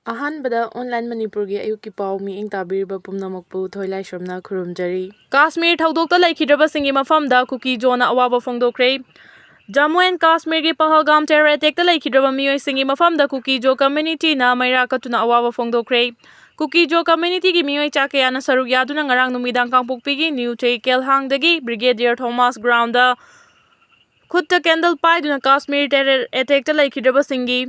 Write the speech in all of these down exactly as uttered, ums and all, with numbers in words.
ꯑꯍꯥꯟꯕꯗ ꯑꯣꯟꯂꯥꯏꯟ ꯃꯅꯤꯄꯨꯔꯒꯤ ꯑꯌꯨꯛꯀꯤ ꯄꯥꯎ ꯃꯤꯠꯌꯦꯡ ꯇꯥꯕꯤꯔꯤꯕ ꯄꯨꯝꯅꯃꯛꯄꯨ ꯊꯣꯏꯂꯥꯏꯁ꯭ꯔꯝꯅ ꯈꯨꯔꯨꯝꯖꯔꯤ꯫ ꯀꯥꯁꯃꯤꯔ ꯊꯧꯗꯣꯛꯇ ꯂꯩꯈꯤꯗ꯭ꯔꯕꯁꯤꯡꯒꯤ ꯃꯐꯝꯗ ꯀꯨꯀꯤ ꯖꯣꯅ ꯑꯋꯥꯕ ꯐꯣꯡꯗꯣꯛꯈ꯭ꯔꯦ꯫ ꯖꯝꯃꯨ ꯑꯦꯟ ꯀꯥꯁꯃꯤꯔꯒꯤ ꯄꯍꯜꯒꯥꯝ ꯇꯦꯔꯣꯔ ꯑꯦꯇꯦꯛꯇ ꯂꯩꯈꯤꯗ꯭ꯔꯕ ꯃꯤꯑꯣꯏꯁꯤꯡꯒꯤ ꯃꯐꯝꯗ ꯀꯨꯀꯤ ꯖꯣ ꯀꯝꯃ꯭ꯌꯨꯅꯤꯇꯤꯅ ꯃꯩꯔꯥ ꯀꯠꯇꯨꯅ ꯑꯋꯥꯕ ꯐꯣꯡꯗꯣꯛꯈ꯭ꯔꯦ꯫ ꯀꯨꯀꯤ ꯖꯣ ꯀꯝꯃ꯭ꯌꯨꯅꯤꯇꯤꯒꯤ ꯃꯤꯑꯣꯏ ꯆꯥ ꯀꯌꯥꯅ ꯁꯔꯨꯛ ꯌꯥꯗꯨꯅ ꯉꯔꯥꯡ ꯅꯨꯃꯤꯗꯥꯡ ꯀꯥꯡꯄꯣꯛꯄꯤꯒꯤ ꯅ꯭ꯌꯨ ꯆꯦ ꯀꯦꯜꯍꯥꯡꯗꯒꯤ ꯕ꯭ꯔꯤꯒꯦꯗꯤꯌꯔ ꯊꯣꯃꯥꯁ ꯒ꯭ꯔꯥꯎꯟꯗ ꯈꯨꯠꯇ ꯀꯦꯟꯗꯜ ꯄꯥꯏꯗꯨꯅ ꯀꯥꯁꯃꯤꯔ ꯇꯦꯔꯣꯔ ꯑꯦꯇꯦꯛꯇ ꯂꯩꯈꯤꯗ꯭ꯔꯕꯁꯤꯡꯒꯤ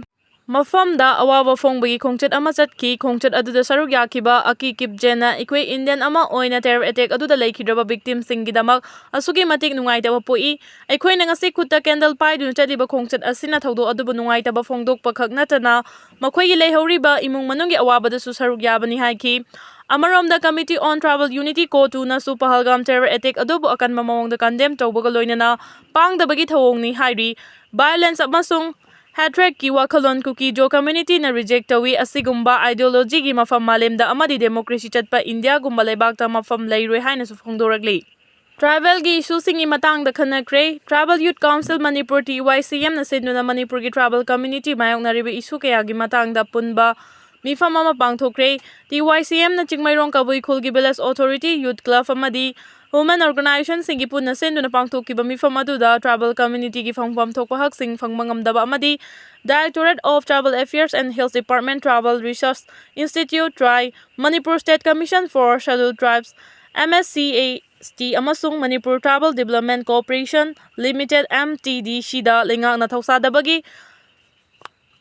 ꯃꯐꯝꯗ ꯑꯋꯥꯕ ꯐꯣꯡꯕꯒꯤ ꯈꯣꯡꯆꯠ ꯑꯃ ꯆꯠꯈꯤ꯫ ꯈꯣꯡꯆꯠ ꯑꯗꯨꯗ ꯁꯔꯨꯛ ꯌꯥꯈꯤꯕ ꯑꯀꯤ ꯀꯤꯞ ꯖꯦꯟꯅ ꯑꯩꯈꯣꯏ ꯏꯟꯗꯤꯌꯟ ꯑꯃ ꯑꯣꯏꯅ ꯇꯦꯔꯣꯔ ꯑꯦꯇꯦꯛ ꯑꯗꯨꯗ ꯂꯩꯈꯤꯗ꯭ꯔꯕ ꯚꯤꯛꯇꯤꯝꯁꯤꯡꯒꯤꯗꯃꯛ ꯑꯁꯨꯛꯀꯤ ꯃꯇꯤꯛ ꯅꯨꯡꯉꯥꯏꯇꯕ ꯄꯣꯛꯏ꯫ ꯑꯩꯈꯣꯏꯅ ꯉꯁꯤ ꯈꯨꯠꯇ ꯀꯦꯟꯗꯜ ꯄꯥꯏꯗꯨꯅ ꯆꯠꯂꯤꯕ ꯈꯣꯡꯆꯠ ꯑꯁꯤꯅ ꯊꯧꯗꯣꯛ ꯑꯗꯨꯕꯨ ꯅꯨꯡꯉꯥꯏꯇꯕ ꯐꯣꯡꯗꯣꯛꯄ ꯈꯛ ꯅꯠꯇꯅ ꯃꯈꯣꯏꯒꯤ ꯂꯩꯍꯧꯔꯤꯕ ꯏꯃꯨꯡ ꯃꯅꯨꯡꯒꯤ ꯑꯋꯥꯕꯗꯁꯨ ꯁꯔꯨꯛ ꯌꯥꯕꯅꯤ ꯍꯥꯏꯈꯤ꯫ ꯑꯃꯔꯣꯝꯗ Committee on Tribal Unity ꯀꯣꯇꯨꯅꯁꯨ ꯄꯍꯜꯒꯥꯝ ꯇꯦꯔꯣꯔ ꯑꯦꯇꯦꯛ ꯑꯗꯨꯕꯨ ꯑꯀꯟꯕ ꯃꯑꯣꯡꯗ ꯀꯟꯗꯦꯝ ꯇꯧꯕꯒ ꯂꯣꯏꯅꯅ ꯄꯥꯡꯗꯕꯒꯤ ꯊꯧꯑꯣꯡꯅꯤ ꯍꯥꯏꯔꯤ꯫ ꯚꯥꯏꯑꯣꯂꯦꯟꯁ ꯑꯃꯁꯨꯡ ꯍꯦꯇ꯭ꯔꯦꯠꯀꯤ ꯋꯥꯈꯜꯂꯣꯟ ꯀꯨꯀꯤ ꯖꯣ ꯀꯝꯃ꯭ꯌꯨꯅꯤꯇꯤꯅ ꯔꯤꯖꯦꯛ ꯇꯧꯏ꯫ ꯑꯁꯤꯒꯨꯝꯕ ꯑꯥꯏꯗꯤꯌꯣꯂꯣꯖꯤꯒꯤ ꯃꯐꯝ ꯃꯥꯂꯦꯝꯗ ꯑꯃꯗꯤ ꯗꯦꯃꯣꯀ꯭ꯔꯦꯁꯤ ꯆꯠꯄ ꯏꯟꯗꯤꯌꯥꯒꯨꯝꯕ ꯂꯩꯕꯥꯛꯇ ꯃꯐꯝ ꯂꯩꯔꯣꯏ ꯍꯥꯏꯅꯁꯨ ꯐꯣꯡꯗꯣꯔꯛꯂꯤ꯫ ꯇ꯭ꯔꯥꯏꯕꯦꯜꯒꯤ ꯏꯁꯨꯁꯤꯡꯒꯤ ꯃꯇꯥꯡꯗ ꯈꯟꯅꯈ꯭ꯔꯦ꯫ Tribal Youth Council Manipur, T Y C M ꯅ ꯁꯤꯟꯗꯨꯅ ꯃꯅꯤꯄꯨꯔꯒꯤ ꯇ꯭ꯔꯥꯏꯕꯦꯜ ꯀꯝꯃ꯭ꯌꯨꯅꯤꯇꯤ ꯃꯥꯌꯣꯛꯅꯔꯤꯕ ꯏꯁꯨ ꯀꯌꯥꯒꯤ ꯃꯇꯥꯡꯗ ꯑꯄꯨꯟꯕ ꯃꯤꯐꯝ ꯑꯃ ꯄꯥꯡꯊꯣꯛꯈ꯭ꯔꯦ꯫ T Y C M ꯅ ꯆꯤꯡꯃꯩꯔꯣꯡ ꯀꯕꯨꯏ ꯈꯨꯜꯒꯤ ꯚꯤꯂꯦꯖ ꯑꯣꯊꯣꯔꯤꯇꯤ, ꯌꯨꯠ ꯀ꯭ꯂꯕ ꯑꯃꯗꯤ ꯋꯨꯃꯦꯟ ꯑꯣꯔꯒꯅꯥꯏꯖꯦꯁꯟꯁꯤꯡꯒꯤ ꯄꯨꯟꯅ ꯁꯤꯟꯗꯨꯅ ꯄꯥꯡꯊꯣꯛꯈꯤꯕ ꯃꯤꯐꯝ ꯑꯗꯨꯗ ꯇ꯭ꯔꯥꯏꯕꯦꯜ ꯀꯝꯃ꯭ꯌꯨꯅꯤꯇꯤꯒꯤ ꯐꯪꯐꯝ ꯊꯣꯛꯄ ꯍꯛꯁꯤꯡ ꯐꯪꯕ ꯉꯝꯗꯕ ꯑꯃꯗꯤ Directorate of Tribal Affairs and Hills Department, Tribal Research Institute, TRIE, Manipur State Commission for Scheduled Tribes, M S C S T, ꯑꯃꯁꯨꯡ Manipur Tribal Development Corporation Limited, M T D C, ꯗ ꯂꯩꯉꯥꯛꯅ ꯊꯧꯁꯥꯗꯕꯒꯤ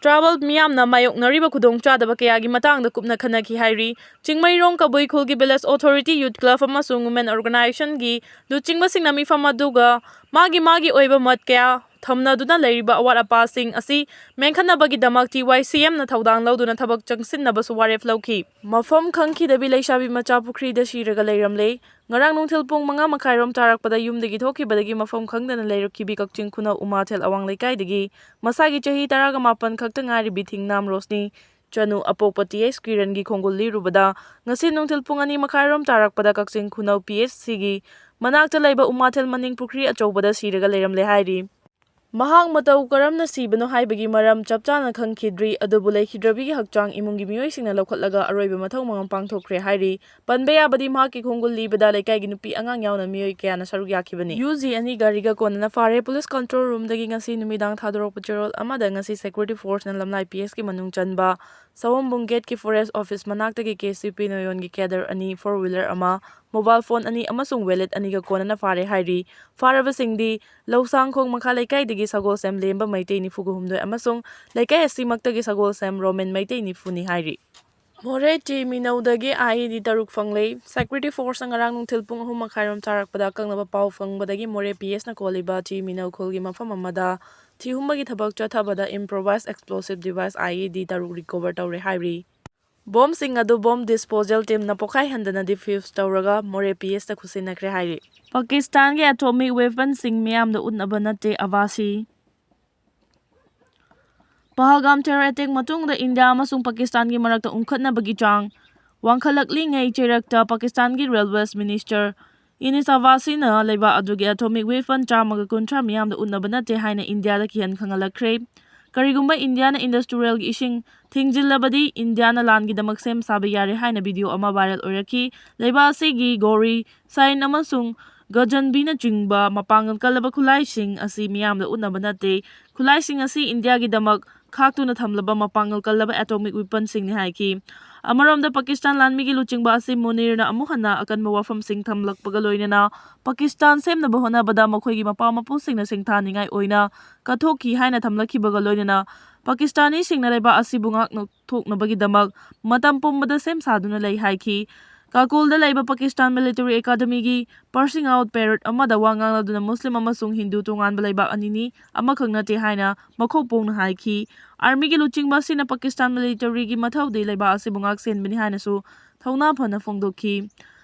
tribal ꯃꯤꯌꯥꯝꯅ ꯃꯥꯌꯣꯛꯅꯔꯤꯕ ꯈꯨꯗꯣꯡꯆꯥꯗꯕ ꯀꯌꯥꯒꯤ ꯃꯇꯥꯡꯗ ꯀꯨꯞꯅ ꯈꯟꯅꯈꯤ ꯍꯥꯏꯔꯤ꯫ ꯆꯤꯡꯃꯩꯔꯣꯡ ꯀꯕꯨꯏ ꯈꯨꯜꯒꯤ village authority, ꯌꯨꯠ club ꯑꯃꯁꯨꯡ women ꯑꯣꯔꯒꯅꯥꯏꯖꯦꯁꯟꯒꯤ ꯂꯨꯆꯤꯡꯕꯁꯤꯡꯅ ꯃꯤꯐꯝ ꯑꯗꯨꯒ ꯃꯥꯒꯤ ꯃꯥꯒꯤ ꯑꯣꯏꯕ ꯃꯠ ꯀꯌꯥ ꯊꯝꯅꯗꯨꯅ ꯂꯩꯔꯤꯕ ꯑꯋꯥꯠ ꯑꯄꯥꯁꯤꯡ ꯑꯁꯤ ꯃꯦꯟꯈꯠꯅꯕꯒꯤꯗꯃꯛ T Y C M ꯅ ꯊꯧꯗꯥꯡ ꯂꯧꯗꯨꯅ ꯊꯕꯛ ꯆꯪꯁꯤꯟꯅꯕꯁꯨ ꯋꯥꯔꯦꯞ ꯂꯧꯈꯤ꯫ ꯃꯐꯝ ꯈꯪꯈꯤꯗꯕꯤ ꯂꯩꯁꯥꯕꯤ ꯃꯆꯥ ꯄꯨꯈ꯭ꯔꯤꯗ ꯁꯤꯔꯒ ꯂꯩꯔꯝꯂꯦ꯫ ꯉꯔꯥꯡ ꯅꯨꯡꯊꯤꯜ ꯄꯨꯡ ꯃꯉꯥ ꯃꯈꯥꯏꯔꯣꯝ ꯇꯥꯔꯛꯄꯗ ꯌꯨꯝꯗꯒꯤ ꯊꯣꯛꯈꯤꯕꯗꯒꯤ ꯃꯐꯝ ꯈꯪꯗꯅ ꯂꯩꯔꯛꯈꯤꯕꯤ ꯀꯛꯆꯤꯡ ꯈꯨꯅꯧ ꯎꯃꯥꯊꯦꯜ ꯑꯋꯥꯡ ꯂꯩꯀꯥꯏꯗꯒꯤ ꯃꯁꯥꯒꯤ ꯆꯍꯤ ꯇꯔꯥꯒ ꯃꯥꯄꯟ ꯈꯛꯇ ꯉꯥꯏꯔꯤꯕꯤ ꯊꯤꯡꯅꯥꯝ ꯔꯣꯁꯅꯤ ꯆꯅꯨ ꯑꯄꯣꯛꯄ T H ꯀꯤꯔꯟꯒꯤ ꯈꯣꯡꯒꯨꯜ ꯂꯤꯔꯨꯕꯗ ꯉꯁꯤ ꯅꯨꯡꯊꯤꯜ ꯄꯨꯡ ꯑꯅꯤ ꯃꯈꯥꯏꯔꯣꯝ ꯇꯥꯔꯛꯄꯗ ꯀꯛꯆꯤꯡ ꯈꯨꯅꯧ P H C ꯒꯤ ꯃꯅꯥꯛꯇ ꯂꯩꯕ ꯎꯃꯥꯊꯦꯜ ꯃꯅꯤꯡ ꯄꯨꯈ꯭ꯔꯤ ꯑꯆꯧꯕꯗ ꯁꯤꯔꯒ ꯂꯩꯔꯝꯂꯦ ꯍꯥꯏꯔꯤ꯫ ꯃꯍꯥꯛ ꯃꯇꯧ ꯀꯔꯝꯅ ꯁꯤꯕꯅꯣ ꯍꯥꯏꯕꯒꯤ ꯃꯔꯝ ꯆꯞ ꯆꯥꯅ ꯈꯪꯈꯤꯗ꯭ꯔꯤ, ꯑꯗꯨꯕꯨ ꯂꯩꯈꯤꯗ꯭ꯔꯕꯤꯒꯤ ꯍꯛꯆꯥꯡ ꯏꯃꯨꯡꯒꯤ ꯃꯤꯑꯣꯏꯁꯤꯡꯅ ꯂꯧꯈꯠꯂꯒ ꯑꯔꯣꯏꯕ ꯃꯊꯧ ꯃꯉꯝ ꯄꯥꯡꯊꯣꯛꯈ꯭ꯔꯦ ꯍꯥꯏꯔꯤ꯫ ꯄꯟꯕ ꯌꯥꯕꯗꯤ ꯃꯍꯥꯛꯀꯤ ꯈꯣꯡꯒꯨꯜ ꯂꯤꯕꯗ ꯂꯩꯀꯥꯏꯒꯤ ꯅꯨꯄꯤ ꯑꯉꯥꯡ ꯌꯥꯎꯅ ꯃꯤꯑꯣꯏ ꯀꯌꯥꯅ ꯁꯔꯨꯛ ꯌꯥꯈꯤꯕꯅꯤ꯫ ꯌꯨ ꯖꯤ ꯑꯅꯤꯒ ꯔꯤꯒ ꯀꯣꯟꯅꯅ ꯐꯥꯔꯦ꯫ ꯄꯨꯂꯤꯁ ꯀꯟꯇ꯭ꯔꯣꯜ ꯔꯨꯝꯗꯒꯤ ꯉꯁꯤ ꯅꯨꯃꯤꯗꯥꯡ ꯊꯥꯗꯣꯔꯛꯄ ꯆꯦꯔꯣꯜ ꯑꯃꯗ ꯉꯁꯤ ꯁꯦꯀ꯭ꯌꯨꯔꯤꯇꯤ ꯐꯣꯔꯁꯅ ꯂꯝꯂꯥꯏ ꯄꯤ ꯑꯦꯁꯀꯤ ꯃꯅꯨꯡ ꯆꯟꯕ ꯁꯑꯣꯝꯕꯨꯡ ꯒꯦꯠꯀꯤ ꯐꯣꯔꯦꯁ ꯑꯣꯐꯤꯁ ꯃꯅꯥꯛꯇꯒꯤ ꯀꯦ ꯁꯤ ꯄꯤ ꯅꯣꯌꯣꯟꯒꯤ ꯀꯦꯗꯔ ꯑꯅꯤ, ꯐꯣꯔ ꯋꯤꯂꯔ ꯑꯃ, ꯃꯣꯕꯥꯏꯜ ꯐꯣꯟ ꯑꯅꯤ ꯑꯃꯁꯨꯡ ꯋꯦꯂꯦꯠ ꯑꯅꯤꯒ ꯀꯣꯟꯅꯅ ꯐꯥꯔꯦ ꯍꯥꯏꯔꯤ꯫ ꯐꯥꯔꯕꯁꯤꯡꯗꯤ ꯂꯧꯁꯥꯡꯈꯣꯡ ꯃꯈꯥ ꯂꯩꯀꯥꯏꯗꯒꯤ ꯁꯒꯣꯜꯁꯦꯝ ꯂꯦꯝꯕ ꯃꯩꯇꯩ ꯅꯤꯐꯨꯒ ꯍꯨꯝꯗꯣꯏ ꯑꯃꯁꯨꯡ ꯂꯩꯀꯥꯏ ꯑꯁꯤꯃꯛꯇꯒꯤ ꯁꯒꯣꯜꯁꯦꯝ ꯔꯣꯃꯦꯟ ꯃꯩꯇꯩ ꯅꯤꯐꯨꯅꯤ ꯍꯥꯏꯔꯤ꯫ ꯃꯣꯔꯦ ꯇꯤ ꯃꯤꯅꯧꯗꯒꯤ ꯑꯥꯏ ꯏ ꯗꯤ ꯇꯔꯨꯛ ꯐꯪꯂꯦ꯫ ꯁꯦꯀ꯭ꯌꯨꯔꯤꯇꯤ ꯐꯣꯔꯁꯅ ꯉꯔꯥꯡ ꯅꯨꯡꯊꯤꯜ ꯄꯨꯡ ꯑꯍꯨꯝ ꯃꯈꯥꯏꯔꯣꯝ ꯆꯥꯔꯛꯄꯗ ꯑꯀꯛꯅꯕ ꯄꯥꯎ ꯐꯪꯕꯗꯒꯤ ꯃꯣꯔꯦ ꯄꯤ ꯑꯦꯁꯅ ꯀꯣꯜꯂꯤꯕ ꯇꯤ ꯃꯤꯅꯧ ꯈꯨꯜꯒꯤ ꯃꯐꯝ ꯑꯃꯗ ꯊꯤꯍꯨꯝꯕꯒꯤ ꯊꯕꯛ ꯆꯠꯊꯕꯗ ꯏꯝꯄ꯭ꯔꯣꯚꯥꯏꯁ ꯑꯦꯛꯁꯄ꯭ꯂꯣꯁꯤꯚ ꯗꯤꯚꯥꯏꯁ ꯑꯥꯏ ꯏ ꯗꯤ ꯇꯔꯨꯛ ꯔꯤꯀꯣꯚꯔ ꯇꯧꯔꯦ ꯍꯥꯏꯔꯤ꯫ ꯕꯣꯝꯁꯤꯡ ꯑꯗꯨ ꯕꯣꯝ ꯗꯤꯁꯄꯣꯖꯦꯜ ꯇꯤꯝꯅ ꯄꯣꯈꯥꯏꯍꯟꯗꯅ ꯗꯤꯐ꯭ꯌꯨꯁ ꯇꯧꯔꯒ ꯃꯣꯔꯦ ꯄꯤ ꯑꯦꯁꯇ ꯈꯨꯠꯁꯤꯟꯅꯈ꯭ꯔꯦ ꯍꯥꯏꯔꯤ꯫ ꯄꯥꯀꯤꯁꯇꯥꯟꯒꯤ ꯑꯦꯇꯣꯃꯤꯛ ꯋꯦꯄꯟꯁꯤꯡ ꯃꯤꯌꯥꯝꯗ ꯎꯠꯅꯕ ꯅꯠꯇꯦ, ꯑꯕꯥꯁꯤ꯫ ꯄꯍꯜꯒꯥꯝ ꯇꯦꯔꯣꯔ ꯑꯦꯇꯦꯛ ꯃꯇꯨꯡꯗ ꯏꯟꯗꯤꯌꯥ ꯑꯃꯁꯨꯡ ꯄꯥꯀꯤꯁꯇꯥꯟꯒꯤ ꯃꯔꯛꯇ ꯎꯪꯈꯠꯅꯕꯒꯤ ꯆꯥꯡ ꯋꯥꯡꯈꯠꯂꯛꯂꯤꯉꯩ ꯆꯩꯔꯛꯇ ꯄꯥꯀꯤꯁꯇꯥꯟꯒꯤ ꯔꯦꯜꯋꯦꯁ ꯃꯤꯅꯤꯁꯇꯔ ꯏꯅꯤꯁ ꯑꯕꯥꯁꯤꯅ ꯂꯩꯕꯥꯛ ꯑꯗꯨꯒꯤ ꯑꯦꯇꯣꯃꯤꯛ ꯋꯦꯄꯟ ꯆꯥꯝꯃꯒ ꯀꯨꯟꯊ꯭ꯔꯥ ꯃꯤꯌꯥꯝꯗ ꯎꯠꯅꯕ ꯅꯠꯇꯦ ꯍꯥꯏꯅ ꯏꯟꯗꯤꯌꯥꯗ ꯀꯤꯍꯟ ꯈꯪꯍꯜꯂꯛꯈ꯭ꯔꯦ꯫ ꯀꯔꯤꯒꯨꯝꯕ ꯏꯟꯗꯤꯌꯥꯅ ꯏꯟꯗꯁꯇ꯭ꯔꯤꯌꯦꯜꯒꯤ ꯏꯁꯤꯡ ꯊꯤꯡꯖꯤꯜꯂꯕꯗꯤ ꯏꯟꯗꯤꯌꯥꯅ ꯂꯥꯟꯒꯤꯗꯃꯛ ꯁꯦꯝ ꯁꯥꯕ ꯌꯥꯔꯦ ꯍꯥꯏꯅ ꯚꯤꯗꯤꯑꯣ ꯑꯃ ꯚꯥꯏꯔꯦꯜ ꯑꯣꯏꯔꯛꯈꯤ꯫ ꯂꯩꯕꯥꯛ ꯑꯁꯤꯒꯤ ꯒꯣꯔꯤ, ꯁꯥꯏꯟ ꯑꯃꯁꯨꯡ ꯒꯖꯟꯕꯤꯅꯆꯤꯡꯕ ꯃꯄꯥꯡꯒꯜ ꯀꯜꯂꯕ ꯈꯨꯠꯂꯥꯏꯁꯤꯡ ꯑꯁꯤ ꯃꯤꯌꯥꯝꯗ ꯎꯠꯅꯕ ꯅꯠꯇꯦ꯫ ꯈꯨꯠꯂꯥꯏꯁꯤꯡ ꯑꯁꯤ ꯏꯟꯗꯤꯌꯥꯒꯤꯗꯃꯛ ꯈꯥꯛꯇꯨꯅ ꯊꯝꯂꯕ ꯃꯄꯥꯡꯒꯜ ꯀꯜꯂꯕ ꯑꯦꯇꯣꯃꯤꯛ ꯋꯦꯄꯟꯁꯤꯡꯅꯤ ꯍꯥꯏꯈꯤ꯫ ꯑꯃꯔꯣꯝꯗ ꯄꯥꯀꯤꯁꯇꯥꯟ ꯂꯥꯟꯃꯤꯒꯤ ꯂꯨꯆꯤꯡꯕ ꯑꯁꯤ ꯃꯨꯅꯤꯔꯅ ꯑꯃꯨꯛ ꯍꯟꯅ ꯑꯀꯟꯕ ꯋꯥꯐꯝꯁꯤꯡ ꯊꯝꯂꯛꯄꯒ ꯂꯣꯏꯅꯅ ꯄꯥꯀꯤꯁꯇꯥꯟ ꯁꯦꯝꯅꯕ ꯍꯣꯠꯅꯕꯗ ꯃꯈꯣꯏꯒꯤ ꯃꯄꯥ ꯃꯄꯨꯁꯤꯡꯅ ꯁꯤꯡꯊꯥꯅꯤꯡꯉꯥꯏ ꯑꯣꯏꯅ ꯀꯠꯊꯣꯛꯈꯤ ꯍꯥꯏꯅ ꯊꯝꯂꯛꯈꯤꯕꯒ ꯂꯣꯏꯅꯅ ꯄꯥꯀꯤꯁꯇꯥꯅꯤꯁꯤꯡꯅ ꯂꯩꯕꯥꯛ ꯑꯁꯤꯕꯨ ꯉꯥꯛꯅ ꯊꯣꯛꯅꯕꯒꯤꯗꯃꯛ ꯃꯇꯝ ꯄꯨꯝꯕꯗ ꯁꯦꯝ ꯁꯥꯗꯨꯅ ꯂꯩ ꯍꯥꯏꯈꯤ꯫ ꯀꯥꯀꯨꯜꯗ ꯂꯩꯕ ꯄꯥꯀꯤꯁꯇꯥꯟ ꯃꯤꯂꯤꯇꯔꯤ ꯑꯦꯀꯥꯗꯃꯤꯒꯤ ꯄꯥꯁꯤꯡ ꯑꯥꯎꯠ ꯄꯦꯔꯦꯗ ꯑꯃꯗ ꯋꯥ ꯉꯥꯡꯂꯗꯨꯅ ꯃꯨꯁꯂꯤꯝ ꯑꯃꯁꯨꯡ ꯍꯤꯟꯗꯨ ꯇꯣꯉꯥꯟꯕ ꯂꯩꯕꯥꯛ ꯑꯅꯤꯅꯤ, ꯑꯃꯈꯛ ꯅꯠꯇꯦ ꯍꯥꯏꯅ ꯃꯈꯧ ꯄꯣꯡꯅ ꯍꯥꯏꯈꯤ꯫ ꯑꯥꯔꯃꯤꯒꯤ ꯂꯨꯆꯤꯡꯕ ꯑꯁꯤꯅ ꯄꯥꯀꯤꯁꯇꯥꯟ ꯃꯤꯂꯤꯇꯔꯤꯒꯤ ꯃꯊꯧꯗꯤ ꯂꯩꯕꯥꯛ ꯑꯁꯤꯕꯨ ꯉꯥꯛ ꯁꯦꯟꯕꯅꯤ ꯍꯥꯏꯅꯁꯨ ꯊꯧꯅꯥ ꯐꯅ ꯐꯣꯡꯗꯣꯛꯈꯤ꯫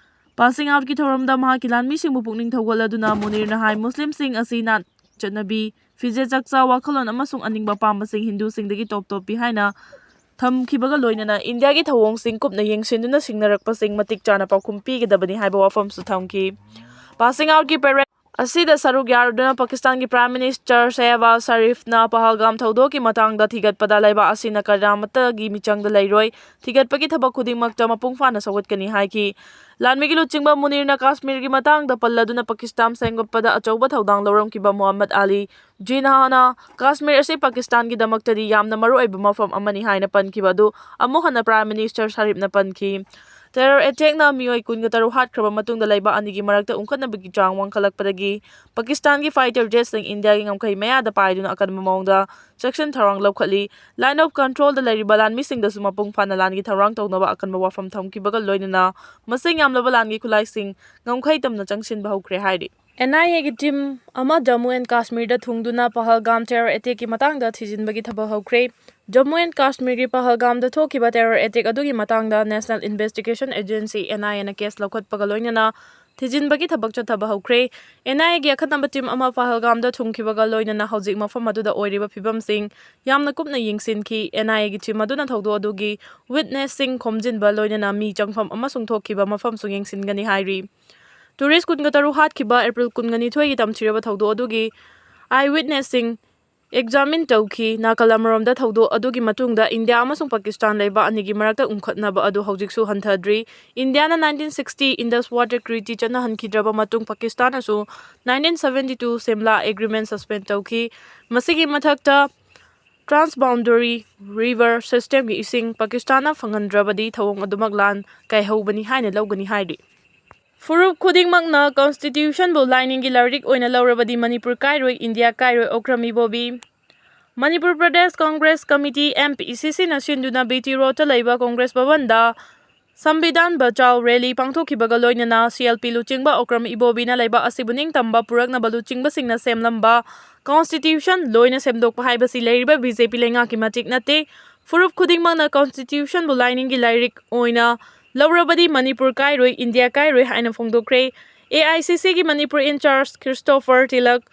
ꯄꯥꯁꯤꯡ ꯑꯥꯎꯠꯀꯤ ꯊꯧꯔꯝꯗ ꯃꯍꯥꯛꯀꯤ ꯂꯥꯟꯃꯤꯁꯤꯡꯕꯨ ꯄꯨꯛꯅꯤꯡ ꯊꯧꯒꯠꯂꯗꯨꯅ ꯃꯨꯅꯤꯔꯅ ꯍꯥꯏ, ꯃꯨꯁꯂꯤꯝꯁꯤꯡ ꯑꯁꯤ ꯅꯥꯠ, ꯆꯠꯅꯕꯤ, ꯐꯤꯖꯦꯠ ꯆꯥꯛꯆꯥ, ꯋꯥꯈꯜꯂꯣꯟ ꯑꯃꯁꯨꯡ ꯑꯅꯤꯡꯕ ꯑꯄꯥꯝꯕꯁꯤꯡ ꯍꯤꯟꯗꯨꯁꯤꯡꯗꯒꯤ ꯇꯣꯞ ꯇꯣꯞꯄꯤ ꯍꯥꯏꯅ ꯊꯝꯈꯤꯕꯒ ꯂꯣꯏꯅꯅ ꯏꯟꯗꯤꯌꯥꯒꯤ ꯊꯧꯑꯣꯡꯁꯤꯡ ꯀꯨꯞꯅ ꯌꯦꯡꯁꯤꯟꯗꯨꯅ ꯁꯤꯡꯅꯔꯛꯄꯁꯤꯡ ꯃꯇꯤꯛ ꯆꯥꯅ ꯄꯥꯎꯈꯨꯝ ꯄꯤꯒꯗꯕꯅꯤ ꯍꯥꯏꯕ ꯋꯥꯐꯝꯁꯨ ꯊꯝꯈꯤ꯫ ꯄꯥꯁꯤꯡ ꯑꯥꯎꯠꯀꯤ ꯄꯦꯔꯦꯗ ꯑꯁꯤꯗ ꯁꯔꯨꯛ ꯌꯥꯔꯗꯨꯅ ꯄꯥꯀꯤꯁꯇꯥꯟꯒꯤ Prime Minister ꯁꯦꯍꯕꯥꯖ ꯁꯔꯤꯐꯅ ꯄꯍꯜꯒꯥꯝ ꯊꯧꯗꯣꯛꯀꯤ ꯃꯇꯥꯡꯗ ꯊꯤꯒꯠꯄꯗ ꯂꯩꯕꯥꯛ ꯑꯁꯤꯅ ꯀꯅꯥꯃꯠꯇꯒꯤ ꯃꯤꯆꯪꯗ ꯂꯩꯔꯣꯏ, ꯊꯤꯒꯠꯄꯒꯤ ꯊꯕꯛ ꯈꯨꯗꯤꯡꯃꯛꯇ ꯃꯄꯨꯡ ꯐꯥꯅ ꯁꯧꯒꯠꯀꯅꯤ ꯍꯥꯏꯈꯤ꯫ ꯂꯥꯟꯃꯤꯒꯤ ꯂꯨꯆꯤꯡꯕ ꯃꯨꯅꯤꯔꯅ ꯀꯥꯁꯃꯤꯔꯒꯤ ꯃꯇꯥꯡꯗ ꯄꯜꯂꯗꯨꯅ ꯄꯥꯀꯤꯁꯇꯥꯟ ꯁꯦꯝꯒꯠꯄꯗ ꯑꯆꯧꯕ ꯊꯧꯗꯥꯡ ꯂꯧꯔꯝꯈꯤꯕ ꯃꯨꯍꯝꯃꯗ ꯑꯂꯤ ꯖꯤꯅꯥꯍꯅ ꯀꯥꯁꯃꯤꯔ ꯑꯁꯤ ꯄꯥꯀꯤꯁꯇꯥꯟꯒꯤꯗꯃꯛꯇꯗꯤ ꯌꯥꯝꯅ ꯃꯔꯨꯑꯣꯏꯕ ꯃꯐꯝ ꯑꯃꯅꯤ ꯍꯥꯏꯅ ꯄꯟꯈꯤꯕ ꯑꯗꯨ ꯑꯃꯨꯛ ꯍꯟꯅ Prime Minister ꯁꯔꯤꯐꯅ ꯄꯟꯈꯤ꯫ Terror attackꯅ ꯃꯤꯑꯣꯏ ꯀꯨꯟꯒ ꯇꯔꯨꯛ ꯍꯥꯠꯈ꯭ꯔꯕ ꯃꯇꯨꯡꯗ ꯂꯩꯕꯥꯛ ꯑꯅꯤꯒꯤ ꯃꯔꯛꯇ ꯎꯪꯈꯠꯅꯕꯒꯤ ꯆꯥꯡ ꯋꯥꯡꯈꯠꯂꯛꯄꯗꯒꯤ ꯄꯥꯀꯤꯁꯇꯥꯟꯒꯤ fighter jetꯁꯤꯡ ꯏꯟꯗꯤꯌꯥꯒꯤ ꯉꯝꯈꯩ ꯃꯌꯥꯗ ꯄꯥꯏꯗꯨꯅ ꯑꯀꯟꯕ ꯃꯑꯣꯡꯗ ꯆꯦꯛꯁꯤꯟ ꯊꯧꯔꯥꯡ ꯂꯧꯈꯠꯂꯤ꯫ Line of controlꯗ ꯂꯩꯔꯤꯕ ꯂꯥꯟꯃꯤꯁꯤꯡꯗꯁꯨ ꯃꯄꯨꯡ ꯐꯥꯅ ꯂꯥꯟꯒꯤ ꯊꯧꯔꯥꯡ ꯇꯧꯅꯕ ꯑꯀꯟꯕ ꯋꯥꯐꯝ ꯊꯝꯈꯤꯕꯒ ꯂꯣꯏꯅꯅ ꯃꯁꯤꯡ ꯌꯥꯝꯂꯕ ꯂꯥꯟꯒꯤ ꯈꯨꯠꯂꯥꯏꯁꯤꯡ ꯉꯝꯈꯩ ꯇꯝꯅ ꯆꯪꯁꯤꯟꯕ ꯍꯧꯈ꯭ꯔꯦ ꯍꯥꯏꯔꯤ꯫ N I Aꯒꯤ team ꯑꯃ ꯖꯝꯃꯨ and ꯀꯥꯁꯃꯤꯔꯗ ꯊꯨꯡꯗꯨꯅ ꯄꯍꯜꯒꯥꯝ terror attackꯀꯤ ꯃꯇꯥꯡꯗ ꯊꯤꯖꯤꯟꯕꯒꯤ ꯊꯕꯛ ꯍꯧꯈ꯭ꯔꯦ꯫ ꯖꯝꯃꯨ and ꯀꯥꯁꯃꯤꯔꯒꯤ ꯄꯍꯜꯒꯥꯝꯗ ꯊꯣꯛꯈꯤꯕ terror attack ꯑꯗꯨꯒꯤ ꯃꯇꯥꯡꯗ National Investigation Agency, N I Aꯅ case ꯂꯧꯈꯠꯄꯒ ꯂꯣꯏꯅꯅ ꯊꯤꯖꯤꯟꯕꯒꯤ ꯊꯕꯛ ꯆꯠꯊꯕ ꯍꯧꯈ꯭ꯔꯦ꯫ N I Aꯒꯤ ꯑꯈꯟꯅꯕ team ꯑꯃ ꯄꯍꯜꯒꯥꯝꯗ ꯊꯨꯡꯈꯤꯕꯒ ꯂꯣꯏꯅꯅ ꯍꯧꯖꯤꯛ ꯃꯐꯝ ꯑꯗꯨꯗ ꯑꯣꯏꯔꯤꯕ ꯐꯤꯕꯝꯁꯤꯡ ꯌꯥꯝꯅ ꯀꯨꯞꯅ ꯌꯦꯡꯁꯤꯟꯈꯤ꯫ N I Aꯒꯤ team ꯑꯗꯨꯅ ꯊꯧꯗꯣꯛ ꯑꯗꯨꯒꯤ witnessꯁꯤꯡ ꯈꯣꯝꯖꯤꯟꯕ ꯂꯣꯏꯅꯅ ꯃꯤ ꯆꯪꯐꯝ ꯑꯃꯁꯨꯡ ꯊꯣꯛꯈꯤꯕ ꯃꯐꯝꯁꯨ ꯌꯦꯡꯁꯤꯟꯒꯅꯤ ꯍꯥꯏꯔꯤ꯫ Tourist ꯀꯨꯟꯒ ꯇꯔꯨꯛ ꯍꯥꯠꯈꯤꯕ April ꯀꯨꯟꯒ ꯅꯤꯊꯣꯏꯒꯤ ꯇꯝꯊꯤꯔꯕ ꯊꯧꯗꯣꯛ ꯑꯗꯨꯒꯤ eyewitnessꯁꯤꯡ examine ꯇꯧꯈꯤ꯫ ꯅꯥꯀꯜ ꯑꯃꯔꯣꯝꯗ, ꯊꯧꯗꯣꯛ ꯑꯗꯨꯒꯤ ꯃꯇꯨꯡꯗ ꯏꯟꯗꯤꯌꯥ ꯑꯃꯁꯨꯡ ꯄꯥꯀꯤꯁꯇꯥꯟ ꯂꯩꯕꯥꯛ ꯑꯅꯤꯒꯤ ꯃꯔꯛꯇ ꯎꯪꯈꯠꯅꯕ ꯑꯗꯨ ꯍꯧꯖꯤꯛꯁꯨ ꯍꯟꯊꯗ꯭ꯔꯤ꯫ ꯏꯟꯗꯤꯌꯥꯅ nineteen sixty Indus Water Treaty ꯆꯠꯅꯍꯟꯈꯤꯗ꯭ꯔꯕ ꯃꯇꯨꯡ ꯄꯥꯀꯤꯁꯇꯥꯟꯅꯁꯨ nineteen seventy two Simla Agreement suspend ꯇꯧꯈꯤ꯫ ꯃꯁꯤꯒꯤ ꯃꯊꯛꯇ, transboundary river systemꯒꯤ ꯏꯁꯤꯡ ꯄꯥꯀꯤꯁꯇꯥꯟꯅ ꯐꯪꯍꯟꯗ꯭ꯔꯕꯗꯤ ꯊꯧꯑꯣꯡ ꯑꯗꯨꯃꯛ ꯂꯥꯟ ꯀꯥꯏꯍꯧꯕꯅꯤ ꯍꯥꯏꯅ ꯂꯧꯒꯅꯤ ꯍꯥꯏꯔꯤ꯫ ꯐꯨꯔꯨꯞ ꯈꯨꯗꯤꯡꯃꯛꯅ Constitutionꯕꯨ ꯂꯥꯏꯅꯤꯡꯒꯤ ꯂꯥꯏꯔꯤꯛ ꯑꯣꯏꯅ ꯂꯧꯔꯕꯗꯤ ꯃꯅꯤꯄꯨꯔ ꯀꯥꯏꯔꯣꯏ, ꯏꯟꯗꯤꯌꯥ ꯀꯥꯏꯔꯣꯏ, Okram Ibobi. Manipur Pradesh Congress committee, M P C Cꯅ ꯁꯤꯟꯗꯨꯅ B T Roadꯇ ꯂꯩꯕ ꯀꯪꯒ꯭ꯔꯦꯁ ꯚꯕꯟꯗ ꯁꯝꯕꯤꯙꯥꯟ ꯕꯆꯥꯎ rally ꯄꯥꯡꯊꯣꯛꯈꯤꯕꯒ ꯂꯣꯏꯅꯅ C L P ꯂꯨꯆꯤꯡꯕ ꯑꯣꯀ꯭ꯔꯝ ꯏꯕꯣꯕꯤꯅ ꯂꯩꯕꯥꯛ ꯑꯁꯤꯕꯨ ꯅꯤꯡꯇꯝꯕ ꯄꯨꯔꯛꯅꯕ ꯂꯨꯆꯤꯡꯕꯁꯤꯡꯅ ꯁꯦꯝꯂꯝꯕ Constitution ꯂꯣꯏꯅ ꯁꯦꯝꯗꯣꯛꯄ ꯍꯥꯏꯕꯁꯤ ꯂꯩꯔꯤꯕ B J P ꯂꯩꯉꯥꯛꯀꯤ ꯃꯇꯤꯛ ꯅꯠꯇꯦ꯫ ꯐꯨꯔꯨꯞ ꯈꯨꯗꯤꯡꯃꯛꯅ Constitutionꯕꯨ ꯂꯥꯏꯅꯤꯡꯒꯤ ꯂꯥꯏꯔꯤꯛ ꯑꯣꯏꯅ ꯂꯧꯔꯕꯗꯤ ꯃꯅꯤꯄꯨꯔ ꯀꯥꯏꯔꯣꯏ, ꯏꯟꯗꯤꯌꯥ ꯀꯥꯏꯔꯣꯏ ꯍꯥꯏꯅ ꯐꯣꯡꯗꯣꯛꯈ꯭ꯔꯦ꯫ A I C Cꯒꯤ Manipur in charge Christopher Tilak,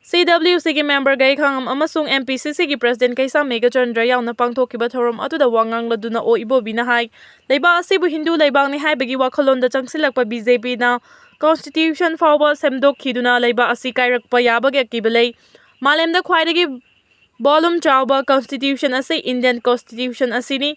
C W Cꯒꯤ member ꯒꯩꯈꯥꯉꯝ ꯑꯃꯁꯨꯡ M P C Cꯒꯤ president ꯀꯩꯁꯥꯝ ꯃꯦꯘꯆꯟꯗ꯭ꯔ ꯌꯥꯎꯅ ꯄꯥꯡꯊꯣꯛꯈꯤꯕ ꯊꯧꯔꯝ ꯑꯗꯨꯗ ꯋꯥ ꯉꯥꯡꯂꯗꯨꯅ ꯑꯣ ꯏꯕꯣꯕꯤꯅ ꯍꯥꯏ, ꯂꯩꯕꯥꯛ ꯑꯁꯤꯕꯨ ꯍꯤꯟꯗꯨ ꯂꯩꯕꯥꯛꯅꯤ ꯍꯥꯏꯕꯒꯤ ꯋꯥꯈꯜꯂꯣꯟꯗ ꯆꯪꯁꯤꯜꯂꯛꯄ B J Pꯅ Constitution ꯐꯥꯎꯕ ꯁꯦꯝꯗꯣꯛꯈꯤꯗꯨꯅ ꯂꯩꯕꯥꯛ ꯑꯁꯤ ꯀꯥꯏꯔꯛꯄ ꯌꯥꯕꯒꯤ ꯑꯀꯤꯕ ꯂꯩ꯫ ꯃꯥꯂꯦꯝꯗ ꯈ꯭ꯋꯥꯏꯗꯒꯤ volume ꯆꯥꯎꯕ Constitution ꯑꯁꯤ Indian Constitution ꯑꯁꯤꯅꯤ꯫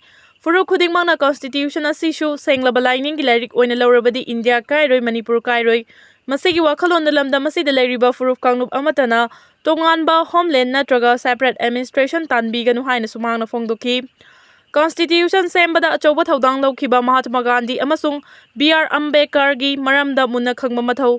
ꯐꯨꯔꯨꯞ ꯈꯨꯗꯤꯡꯃꯛꯅ Constitution ꯑꯁꯤꯁꯨ ꯁꯦꯡꯂꯕ ꯂꯥꯏꯅꯤꯡꯒꯤ ꯂꯥꯏꯔꯤꯛ ꯑꯣꯏꯅ ꯂꯧꯔꯕꯗꯤ ꯏꯟꯗꯤꯌꯥ ꯀꯥꯏꯔꯣꯏ, ꯃꯅꯤꯄꯨꯔ ꯀꯥꯏꯔꯣꯏ꯫ ꯃꯁꯤꯒꯤ ꯋꯥꯈꯜꯂꯣꯟꯗ ꯂꯝꯗꯝ ꯑꯁꯤꯗ ꯂꯩꯔꯤꯕ ꯐꯨꯔꯨꯞ ꯀꯥꯡꯂꯨꯞ ꯑꯃꯠꯇꯅ ꯇꯣꯉꯥꯟꯕ homeland ꯅꯠꯇ꯭ꯔꯒ separate administration ꯇꯥꯟꯕꯤꯒꯅꯨ ꯍꯥꯏꯅꯁꯨ ꯃꯍꯥꯛꯅ ꯐꯣꯡꯗꯣꯛꯈꯤ꯫ Constitution ꯁꯦꯝꯕꯗ ꯑꯆꯧꯕ ꯊꯧꯗꯥꯡ ꯂꯧꯈꯤꯕ ꯃꯍꯥꯇꯃꯥ ꯒꯥꯟꯙꯤ ꯑꯃꯁꯨꯡ ꯕꯤ ꯑꯥꯔ ꯑꯝꯕꯦꯗꯀꯔꯒꯤ ꯃꯔꯝꯗ ꯃꯨꯟꯅ ꯈꯪꯕ ꯃꯊꯧ꯫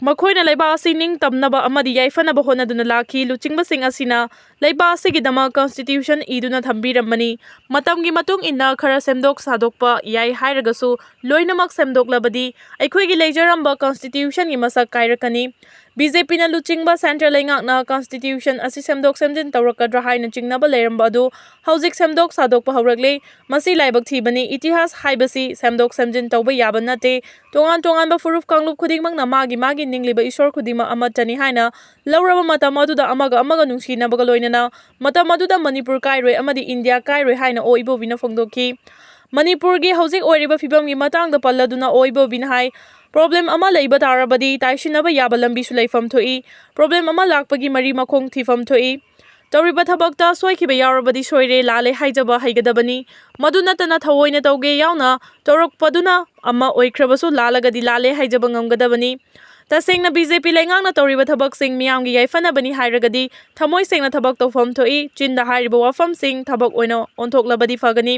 ꯃꯈꯣꯏꯅ ꯂꯩꯕꯥꯛ ꯑꯁꯤ ꯅꯤꯡꯇꯝꯅꯕ ꯑꯃꯗꯤ ꯌꯥꯏꯐꯅꯕ ꯍꯣꯠꯅꯗꯨꯅ ꯂꯥꯛꯈꯤ꯫ ꯂꯨꯆꯤꯡꯕꯁꯤꯡ ꯑꯁꯤꯅ ꯂꯩꯕꯥꯛ ꯑꯁꯤꯒꯤꯗꯃꯛ Constitution ꯏꯗꯨꯅ ꯊꯝꯕꯤꯔꯝꯕꯅꯤ꯫ ꯃꯇꯝꯒꯤ ꯃꯇꯨꯡ ꯏꯟꯅ ꯈꯔ ꯁꯦꯝꯗꯣꯛ ꯁꯥꯗꯣꯛꯄ ꯌꯥꯏ ꯍꯥꯏꯔꯒꯁꯨ, ꯂꯣꯏꯅꯃꯛ ꯁꯦꯝꯗꯣꯛꯂꯕꯗꯤ ꯑꯩꯈꯣꯏꯒꯤ ꯂꯩꯖꯔꯝꯕ Constitutionꯒꯤ ꯃꯁꯛ ꯀꯥꯏꯔꯛꯀꯅꯤ꯫ ꯕꯤ ꯖꯦ ꯄꯤꯅ ꯂꯨꯆꯤꯡꯕ central ꯂꯩꯉꯥꯛꯅ Constitution ꯑꯁꯤ ꯁꯦꯝꯗꯣꯛ ꯁꯦꯝꯖꯤꯟ ꯇꯧꯔꯛꯀꯗ꯭ꯔꯥ ꯍꯥꯏꯅ ꯆꯤꯡꯅꯕ ꯂꯩꯔꯝꯕ ꯑꯗꯨ ꯍꯧꯖꯤꯛ ꯁꯦꯝꯗꯣꯛ ꯁꯥꯗꯣꯛꯄ ꯍꯧꯔꯛꯂꯦ꯫ ꯃꯁꯤ ꯂꯥꯏꯕꯛ ꯊꯤꯕꯅꯤ꯫ ꯏꯇꯤꯍꯥꯁ ꯍꯥꯏꯕꯁꯤ ꯁꯦꯝꯗꯣꯛ ꯁꯦꯝꯖꯤꯟ ꯇꯧꯕ ꯌꯥꯕ ꯅꯠꯇꯦ꯫ ꯇꯣꯉꯥꯟ ꯇꯣꯉꯥꯟꯕ ꯐꯨꯔꯨꯞ ꯀꯥꯡꯂꯨꯞ ꯈꯨꯗꯤꯡꯃꯛꯅ ꯃꯥꯒꯤ ꯃꯥꯒꯤ ꯅꯤꯡꯂꯤꯕ ꯏꯁꯣꯔ ꯈꯨꯗꯤꯡꯃꯛ ꯑꯃꯠꯇꯅꯤ ꯍꯥꯏꯅ ꯂꯧꯔꯕ ꯃꯇꯝ ꯑꯗꯨꯗ ꯑꯃꯒ ꯑꯃꯒ ꯅꯨꯡꯁꯤꯅꯕꯒ ꯂꯣꯏꯅꯅ ꯃꯇꯝ ꯑꯗꯨꯗ ꯃꯅꯤꯄꯨꯔ ꯀꯥꯏꯔꯣꯏ ꯑꯃꯗꯤ ꯏꯟꯗꯤꯌꯥ ꯀꯥꯏꯔꯣꯏ ꯍꯥꯏꯅ ꯑꯣ ꯏꯕꯣꯕꯤꯅ ꯐꯣꯡꯗꯣꯛꯈꯤ꯫ ꯃꯅꯤꯄꯨꯔꯒꯤ ꯍꯧꯖꯤꯛ ꯑꯣꯏꯔꯤꯕ ꯐꯤꯕꯝꯒꯤ ꯃꯇꯥꯡꯗ ꯄꯜꯂꯗꯨꯅ ꯑꯣ ꯏꯕꯣꯕꯤꯅ ꯍꯥꯏ, problem ꯑꯃ ꯂꯩꯕ ꯇꯥꯔꯕꯗꯤ ꯇꯥꯏꯁꯤꯟꯅꯕ ꯌꯥꯕ ꯂꯝꯕꯤꯁꯨ ꯂꯩꯐꯝ ꯊꯣꯛꯏ꯫ Problem ꯑꯃ ꯂꯥꯛꯄꯒꯤ ꯃꯔꯤ ꯃꯈꯣꯡ ꯊꯤꯐꯝ ꯊꯣꯛꯏ꯫ ꯇꯧꯔꯤꯕ ꯊꯕꯛꯇ ꯁꯣꯏꯈꯤꯕ ꯌꯥꯎꯔꯕꯗꯤ ꯁꯣꯏꯔꯦ, ꯂꯥꯜꯂꯦ ꯍꯥꯏꯖꯕ ꯍꯩꯒꯗꯕꯅꯤ꯫ ꯃꯗꯨ ꯅꯠꯇꯅ ꯊꯑꯣꯏꯅ ꯇꯧꯒꯦ ꯌꯥꯎꯅ ꯇꯧꯔꯛꯄꯗꯨꯅ ꯑꯃ ꯑꯣꯏꯈ꯭ꯔꯕꯁꯨ ꯂꯥꯜꯂꯒꯗꯤ ꯂꯥꯜꯂꯦ ꯍꯥꯏꯖꯕ ꯉꯝꯒꯗꯕꯅꯤ꯫ ꯇꯁꯦꯡꯅ ꯕꯤ ꯖꯦ ꯄꯤ ꯂꯩꯉꯥꯛꯅ ꯇꯧꯔꯤꯕ ꯊꯕꯛꯁꯤꯡ ꯃꯤꯌꯥꯝꯒꯤ ꯌꯥꯏꯐꯅꯕꯅꯤ ꯍꯥꯏꯔꯒꯗꯤ ꯊꯃꯣꯏ ꯁꯦꯡꯅ ꯊꯕꯛ ꯇꯧꯐꯝ ꯊꯣꯛꯏ꯫ ꯆꯤꯟꯗ ꯍꯥꯏꯔꯤꯕ ꯋꯥꯐꯝꯁꯤꯡ ꯊꯕꯛ ꯑꯣꯏꯅ ꯑꯣꯟꯊꯣꯛꯂꯕꯗꯤ ꯐꯒꯅꯤ꯫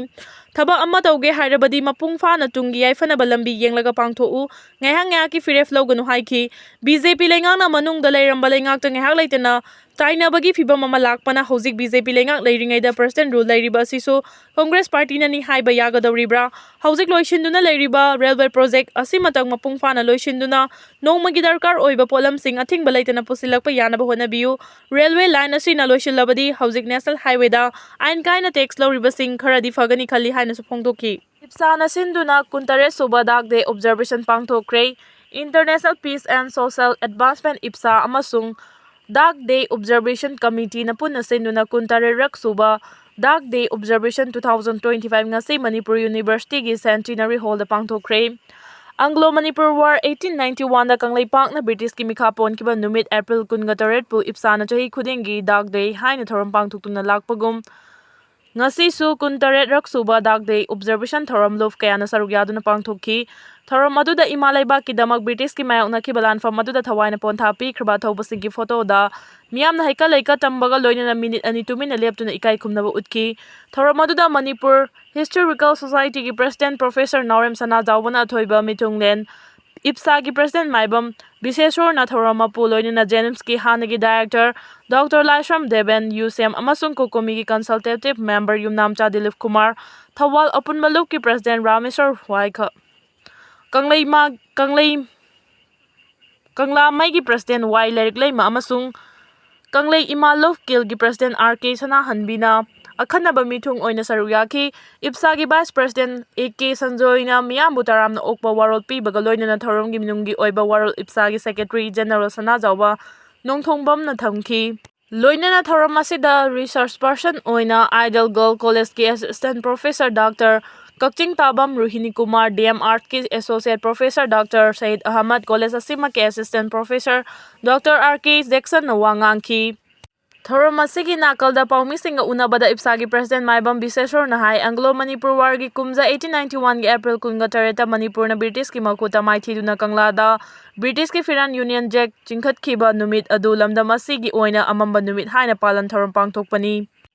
ꯊꯕꯛ ꯑꯃ ꯇꯧꯒꯦ ꯍꯥꯏꯔꯕꯗꯤ ꯃꯄꯨꯡ ꯐꯥꯅ ꯇꯨꯡꯒꯤ ꯌꯥꯏꯐꯅꯕ ꯂꯝꯕꯤ ꯌꯦꯡꯂꯒ ꯄꯥꯡꯊꯣꯛꯎ꯫ ꯉꯥꯏꯍꯥꯛ ꯉꯥꯏꯍꯥꯛꯀꯤ ꯐꯤꯔꯦꯞ ꯂꯧꯒꯅꯨ ꯍꯥꯏꯈꯤ꯫ ꯕꯤ ꯖꯦ ꯄꯤ ꯂꯩꯉꯥꯛꯅ ꯃꯅꯨꯡꯗ ꯂꯩꯔꯝꯕ ꯂꯩꯉꯥꯛꯇ ꯉꯥꯏꯍꯥꯛ ꯂꯩꯇꯅ ꯇꯥꯏꯅꯕꯒꯤ ꯐꯤꯚꯝ ꯑꯃ ꯂꯥꯛꯄꯅ ꯍꯧꯖꯤꯛ ꯕꯤ ꯖꯦ ꯄꯤ ꯂꯩꯉꯥꯛ ꯂꯩꯔꯤꯉꯩꯗ President rule ꯂꯩꯔꯤꯕ ꯑꯁꯤꯁꯨ Congress partyꯅꯅꯤ ꯍꯥꯏꯕ ꯌꯥꯒꯗꯧꯔꯤꯕ꯭ꯔꯥ? ꯍꯧꯖꯤꯛ ꯂꯣꯏꯁꯤꯟꯗꯨꯅ ꯂꯩꯔꯤꯕ railway project ꯑꯁꯤꯃꯇꯪ ꯃꯄꯨꯡ ꯐꯥꯅ ꯂꯣꯏꯁꯤꯟꯗꯨꯅ ꯅꯣꯡꯃꯒꯤ ꯗꯔꯀꯥꯔ ꯑꯣꯏꯕ ꯄꯣꯠꯂꯝꯁꯤꯡ ꯑꯊꯤꯡꯕ ꯂꯩꯇꯅ ꯄꯨꯁꯤꯜꯂꯛꯄ ꯌꯥꯅꯕ ꯍꯣꯠꯅꯕꯤꯌꯨ꯫ Railway line ꯑꯁꯤꯅ ꯂꯣꯏꯁꯤꯜꯂꯕꯗꯤ ꯍꯧꯖꯤꯛ national highwayꯗ ꯑꯥꯏꯟ ꯀꯥꯏꯅ tax ꯂꯧꯔꯤꯕꯁꯤꯡ ꯈꯔꯗꯤ ꯐꯒꯅꯤ ꯈꯜꯂꯤ ꯍꯥꯏꯅꯁꯨ ꯐꯣꯡꯗꯣꯛꯈꯤ꯫ ꯏꯞꯁꯥꯅ ꯁꯤꯟꯗꯨꯅ ꯀꯨꯟꯇꯔꯦꯠ ꯁꯨꯕ Dark Day observation ꯄꯥꯡꯊꯣꯛꯈ꯭ꯔꯦ꯫ International Peace and Social Advancement, ꯏꯞꯁꯥ, ꯑꯃꯁꯨꯡ Dark Day Observation Committeeꯅ ꯄꯨꯟꯅ ꯁꯤꯟꯗꯨꯅ ꯀꯨꯟꯇꯔꯦꯠꯔꯛ ꯁꯨꯕ Dark Day Observation two thousand twenty five ꯉꯁꯤ Manipur Universityꯒꯤ Centenary Hallꯗ ꯄꯥꯡꯊꯣꯛꯈ꯭ꯔꯦ꯫ Anglo-Manipur War eighteen ninety-one ꯗ ꯀꯪꯂꯩꯄꯥꯛꯅ ꯕ꯭ꯔꯤꯇꯤꯁꯀꯤ ꯃꯤꯈꯥ ꯄꯣꯟꯈꯤꯕ ꯅꯨꯃꯤꯠ ꯑꯦꯄ꯭ꯔꯤꯜ ꯀꯨꯟꯒ ꯇꯔꯦꯠꯄꯨ ꯏꯞꯁꯥꯅ ꯆꯍꯤ ꯈꯨꯗꯤꯡꯒꯤ Dark Day ꯍꯥꯏꯅ ꯊꯧꯔꯝ ꯄꯥꯡꯊꯣꯛꯇꯨꯅ ꯂꯥꯛꯄꯒꯨꯝ, ꯉꯁꯤꯁꯨ ꯀꯨꯟꯇꯔꯦꯠ ꯔꯛ ꯁꯨꯕ Dark Day observation ꯊꯧꯔꯝ ꯂꯨꯞ ꯀꯌꯥꯅ ꯁꯔꯨꯛ ꯌꯥꯗꯨꯅ ꯄꯥꯡꯊꯣꯛꯈꯤ꯫ ꯊꯧꯔꯝ ꯑꯗꯨꯗ ꯏꯃꯥ ꯂꯩꯕꯥꯛꯀꯤꯗꯃꯛ ꯕ꯭ꯔꯤꯇꯤꯁꯀꯤ ꯃꯥꯌꯣꯛꯅꯈꯤꯕ ꯂꯥꯟꯐꯝ ꯑꯗꯨꯗ ꯊꯋꯥꯏꯅ ꯄꯣꯟꯊꯥ ꯄꯤꯈ꯭ꯔꯕ ꯑꯊꯧꯕꯁꯤꯡꯒꯤ ꯐꯣꯇꯣꯗ ꯃꯤꯌꯥꯝꯅ ꯍꯩꯀꯠ ꯂꯩꯀꯠ ꯇꯝꯕꯒ ꯂꯣꯏꯅꯅ ꯃꯤꯅꯤꯠ ꯑꯅꯤ ꯇꯨꯃꯤꯟꯅ ꯂꯦꯞꯇꯨꯅ ꯏꯀꯥꯏ ꯈꯨꯝꯅꯕ ꯎꯠꯈꯤ꯫ ꯊꯧꯔꯝ ꯑꯗꯨꯗ ꯃꯅꯤꯄꯨꯔ Historical Society ꯒꯤ President Professor ꯅꯥꯎꯔꯦꯝ ꯁꯅꯥꯖꯥꯎꯕꯅ ꯑꯊꯣꯏꯕ ꯃꯤꯊꯨꯡꯂꯦꯟ, ꯏꯞꯁꯥꯒꯤ President ꯃꯥꯏꯕꯝ ꯕꯤꯁꯦꯁꯣꯔꯅ ꯊꯧꯔꯝ ꯃꯄꯨ, ꯂꯣꯏꯅꯅ JNIMS ꯀꯤ ꯍꯥꯟꯅꯒꯤ Director Doctor ꯂꯥꯏꯁ꯭ꯔꯝ ꯗꯦꯕꯦꯟ, ꯌꯨꯁꯦꯝ ꯑꯃꯁꯨꯡ COCOMI ꯒꯤ Consultative Member ꯌꯨꯝꯅꯥꯝꯆꯥ ꯗꯤꯂꯤꯞ ꯀꯨꯃꯥꯔ, ꯊꯧꯕꯥꯜ ꯑꯄꯨꯟꯕ ꯂꯨꯞꯀꯤ President ꯔꯥꯃꯦꯁꯣꯔ ꯋꯥꯏꯈ, ꯀꯪꯂꯩꯃꯥ-, ꯀꯪꯂꯩ-, ꯀꯪꯂꯥꯃꯩꯒꯤ President ꯋꯥꯏ ꯂꯥꯏꯔꯤꯛꯂꯩꯃ ꯑꯃꯁꯨꯡ ꯀꯪꯂꯩ ꯏꯃꯥ ꯂꯨꯞ ꯀꯤꯜꯒꯤ President ꯑꯥꯔ ꯀꯦ ꯁꯅꯥꯍꯟꯕꯤꯅ ꯑꯈꯟꯅꯕ ꯃꯤꯊꯨꯡ ꯑꯣꯏꯅ ꯁꯔꯨꯛ ꯌꯥꯈꯤ꯫ ꯏꯞꯁꯥꯒꯤ Vice President ꯑꯦ ꯀꯦ ꯁꯟꯖꯣꯏꯅ ꯃꯤꯌꯥꯝꯕꯨ ꯇꯔꯥꯝꯅ ꯑꯣꯛꯄ ꯋꯥꯔꯣꯜ ꯄꯤꯕꯒ ꯂꯣꯏꯅꯅ ꯊꯧꯔꯝꯒꯤ ꯃꯅꯨꯡꯒꯤ ꯑꯣꯏꯕ ꯋꯥꯔꯣꯜ ꯏꯞꯁꯥꯒꯤ Secretary General ꯁꯅꯥꯖꯥꯎꯕ ꯅꯣꯡꯊꯣꯡꯕꯝꯅ ꯊꯝꯈꯤ꯫ ꯂꯣꯏꯅꯅ ꯊꯧꯔꯝ ꯑꯁꯤꯗ research person ꯑꯣꯏꯅ Ideal Girl College ꯀꯤ Assistant Professor Doctor Kakching Tabam Rohini Kumar, D M Art ꯀꯤ Associate Professor Doctor Syed Ahmed, college ꯑꯁꯤꯃꯛꯀꯤ Assistant Professor Doctor R K ꯖꯦꯛꯁꯟꯅ ꯋꯥ ꯉꯥꯡꯈꯤ꯫ ꯊꯧꯔꯝ ꯑꯁꯤꯒꯤ ꯅꯥꯀꯜꯗ ꯄꯥꯎꯃꯤꯁꯤꯡꯒ ꯎꯅꯕꯗ ꯏꯞꯁꯥꯒꯤ President ꯃꯥꯏꯕꯝ ꯕꯤꯁꯦꯁꯣꯔꯅ ꯍꯥꯏ, Anglo-Manipur War ꯒꯤ ꯀꯨꯝꯖꯥ eighteen ninety-one ꯒꯤ ꯑꯦꯄ꯭ꯔꯤꯜ ꯀꯨꯟꯒ ꯇꯔꯦꯠꯇ ꯃꯅꯤꯄꯨꯔꯅ ꯕ꯭ꯔꯤꯇꯤꯁꯀꯤ ꯃꯈꯨꯠꯇ ꯃꯥꯏꯊꯤꯗꯨꯅ ꯀꯪꯂꯥꯗ ꯕ꯭ꯔꯤꯇꯤꯁꯀꯤ ꯐꯤꯔꯥꯟ Union Jack ꯆꯤꯡꯈꯠꯈꯤꯕ ꯅꯨꯃꯤꯠ ꯑꯗꯨ ꯂꯝꯗꯝ ꯑꯁꯤꯒꯤ ꯑꯣꯏꯅ ꯑꯃꯝꯕ ꯅꯨꯃꯤꯠ ꯍꯥꯏꯅ ꯄꯥꯂꯟ ꯊꯧꯔꯝ ꯄꯥꯡꯊꯣꯛꯄꯅꯤ꯫